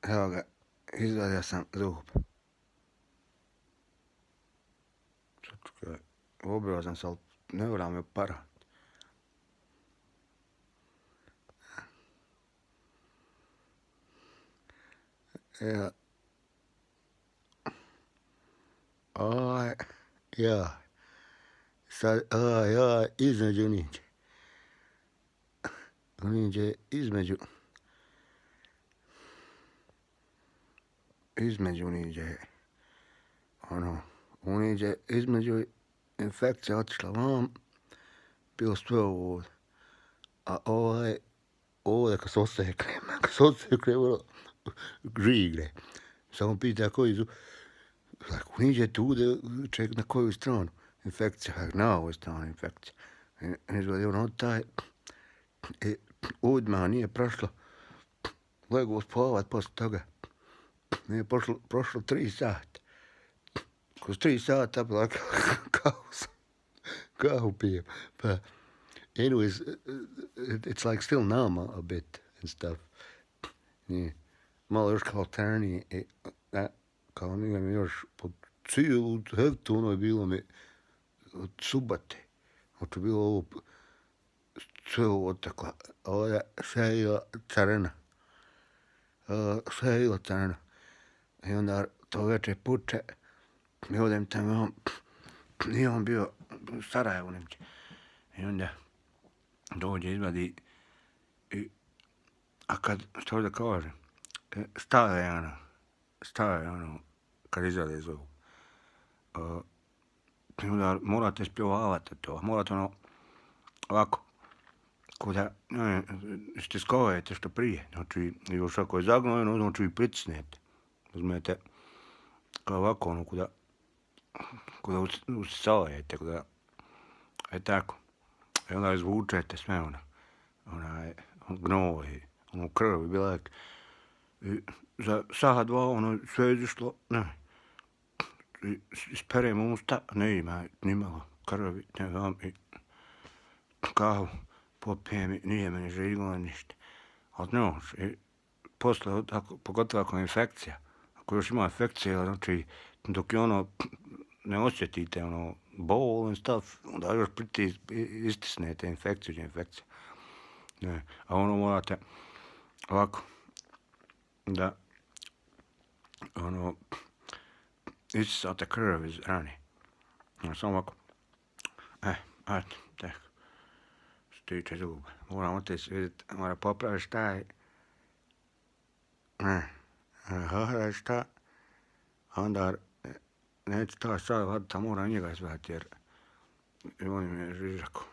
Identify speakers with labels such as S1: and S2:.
S1: Evo ga, izvadio sam zub. Ubio sam se, ali ne volim me para. Ja. Ja. Sad, između niđe. Niđe između niđe. Uniđe između infekcija otišla vam, bilo sve ovdje. A ovdje kad se osekne, žigre. Samo pita koji zub. Uniđe tu, ček na koju stranu infekcija, na ovoj strani infekcija. Izgleda ono taj, odmah nije prošlo, lego spavat posle toga. Nije prošlo 3 sata. Kroz 3 sata bila kao pijem. But anyways, it's like still numb a bit and stuff. Yeah. Malo još kao trni, kao nije mi još po cijelu heftu ono je bilo mi od subote. Znači bilo ovo sve ovo otekla. Ovdje sve je ila crna. Sve je ila crna. I onda to večer puče. I odem tamo, nije on bio u Sarajevu nemće. I onda dođe, izvadi, a kad, što da kažem, stave ono, kad izvade zub. I onda morate spjevavati to, morate ono, ovako, kuda, stiskovajte što prije, znači, još ako je zagnojeno, znači i pritisnete, uzmete, kao ovako, ono, kuda usisavajete, kuda, tako. I onda izvučete sve ono, gnoj, ono krv i bilek. I za sat, dva, ono, sve izišlo, ne. Isperem usta, ne ima nimalo krvi, ne znam, i kavu popijem i nije meni žiglo, ništa. Ali noć, i posle, pogotovo ako je infekcija, ako još ima infekcija, znači, dok je ono, ne osjetite ono bol and stuff, onda još istisnete infekciju. Ne. A ono morate ovako da ono isisate krv iz rane. Samo ovako. Ajde, tako. Što tiče zuba. Moram otići vidjeti, mora popraviti šta je. Hohrati šta. Onda neću to sad vaditi, a moram njega zvati jer on mi je žižako.